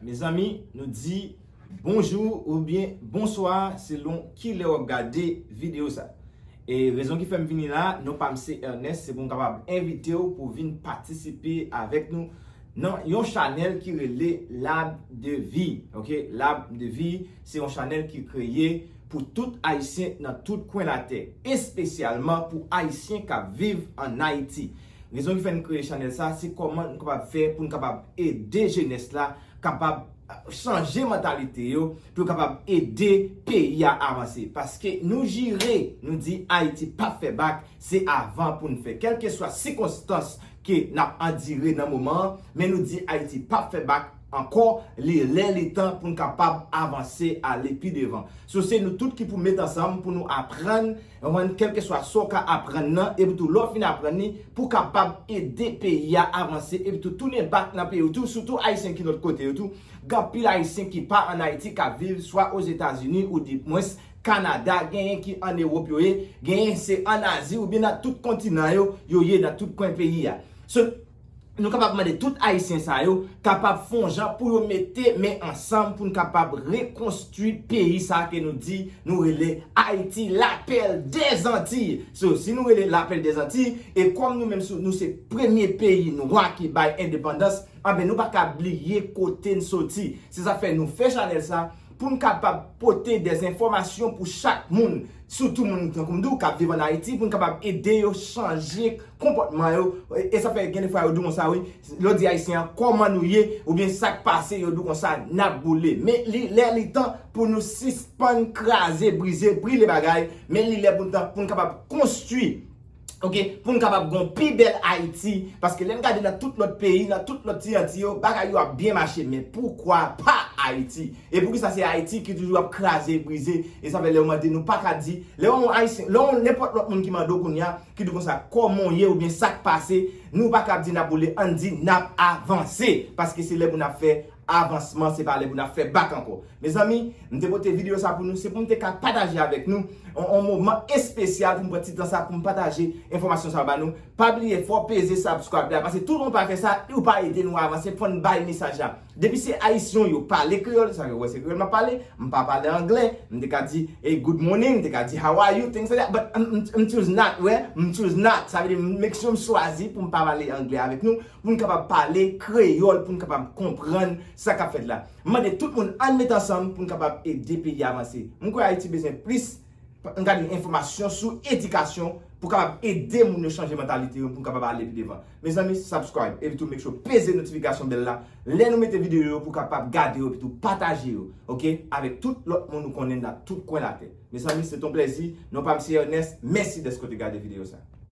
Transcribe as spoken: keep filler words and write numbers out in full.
Mezanmi, nou di bonjou oubyen bonswa selon ki lè w ap gade videyo sa. E rezon ki fè m vini la, non pa m se Ernest, se pou m kapab envite w pou vin patisipe avèk nou nan yon chanèl ki rele Lab de Vi. Ok, Lab de Vi se yon chanèl ki kreye pou tout Ayisyen nan tout kwen latè, espesyalman pou Ayisyen k ap viv ann Ayiti. Rezon ki fè n kreye chanèl sa, se kòman nou kapab fè pou n kapab ede jenès la kapab chanje mantalite yo, pou yo kapab ede peyi a avanse. Paske nou jire, nou di Ayiti p ap fè bak, se avan pou n fè. Kèlkeswa sikonstans ke n ap andire nan moman an, men nou di Ayiti p ap fè bak ankò, li lè li tan pou n kapab avanse, ale pi devan. So, se nou tout ki pou met ansanm pou nou aprann, konprann, kèlkeswa sa w ka aprann nan, epi tou lè w fin aprann li, pou w kapab ede peyi a avanse, epi tou tounen bak nan peyi w tou, sitou Ayisyen ki lòt kote yo tou. Gen anpil Ayisyen ki pa ann Ayiti, k ap viv swa Ozetazini ou di mwens Kanada, genyen ki ann Ewòp yo ye, genyen se ann Azi oubyen nan tout kontinan yo, yo ye nan tout kwen peyi a. So, nou kapab mande tout Ayisyen sa yo kapab fè yon jan pou yo mete men ansanm pou n kapab rekonstwi peyi sa ke nou di nou rele Ayiti, lapèl dèzantiy. So, si nou rele lapèl dèzantiy, e kòm nou menm sou, nou se premye peyi nwa ki bay endepandans, anben nou pa ka bliye kote n soti. Se sa fè nou fè chanèl sa pou n kapab pote de enfòmasyon pou chak moun, sitou moun tankou m di w k ap viv ann Ayiti, pou n kapab ede yo chanje konpòtman yo. E, e sa fè gen de fwa yo di w konsa, wi, lè w di Ayisyen an, kòman nou ye, oubyen sa k pase, yo di w konsa, n ap boule. Men li, lè li tan pou nou sispann kraze, brize, brile bagay, men li lè pou n tan, pou n kapab konstwi, ok, pou n kapab gen yon pi bèl Ayiti, paske lè n gade nan tout lòt peyi, nan tout lòt ti Anti yo, bagay yo ap byen mache, men poukwa pa Ayiti? E poukisa se Ayiti ki toujou ap kraze, brize? E sa fè lè yo mande, nou pa ka di, lè yon Ayisyen, lè yon nenpòt lòt moun ki mande w kounye a, ki di w konsa, kòman w ye oubyen sa k pase, nou pa ka ap di n ap boule, ann di n ap avanse, paske se lè pou n ap fè avansman, se pa lè pou n ap fè bak ankò. Mezanmi, m te pote videyo sa pou nou, se pou m te ka pataje avèk nou yon, yon moman espesyal pou m pran ti tan sa pou m pataje enfòmasyon sa yo ba nou. Pa bliye, fò w peze subscribe la, paske tout moun pa fè sa, ou pa ede nou avanse, fò n bay mesaj la. Depi se Ayisyen yo pale kreyòl, sa yo wè se kreyòl m ap pale, m pa pale anglè, m te ka di, "Hey, good morning," m te ka di, "How are you?" Things like that. But m, m, m choose not, wè, m choose not. Sa vle di, m make sure m chwazi pou m pa pale anglè avèk nou, pou n kapab pale kreyòl, pou n kapab konprann sa k ap fèt la. M mande tout moun, ann met ansanm pou n kapab ede peyi a avanse. M kwè Ayiti bezwen plis, m ka di, enfòmasyon sou edikasyon pou kapab ede moun yo chanje mantalite yo, pou n kapab ale pi devan. Mezanmi, subscribe, epi tou make sure peze notifikasyon bèl la. Lè nou mete videyo yo, pou kapab gade yo, epi tou pataje yo, ok, avèk tout lòt moun ou konnen nan tout kwen latè. Mezanmi, se t on plèzi. Non pa m se Ernest. Mèsi dèske w te gade videyo sa.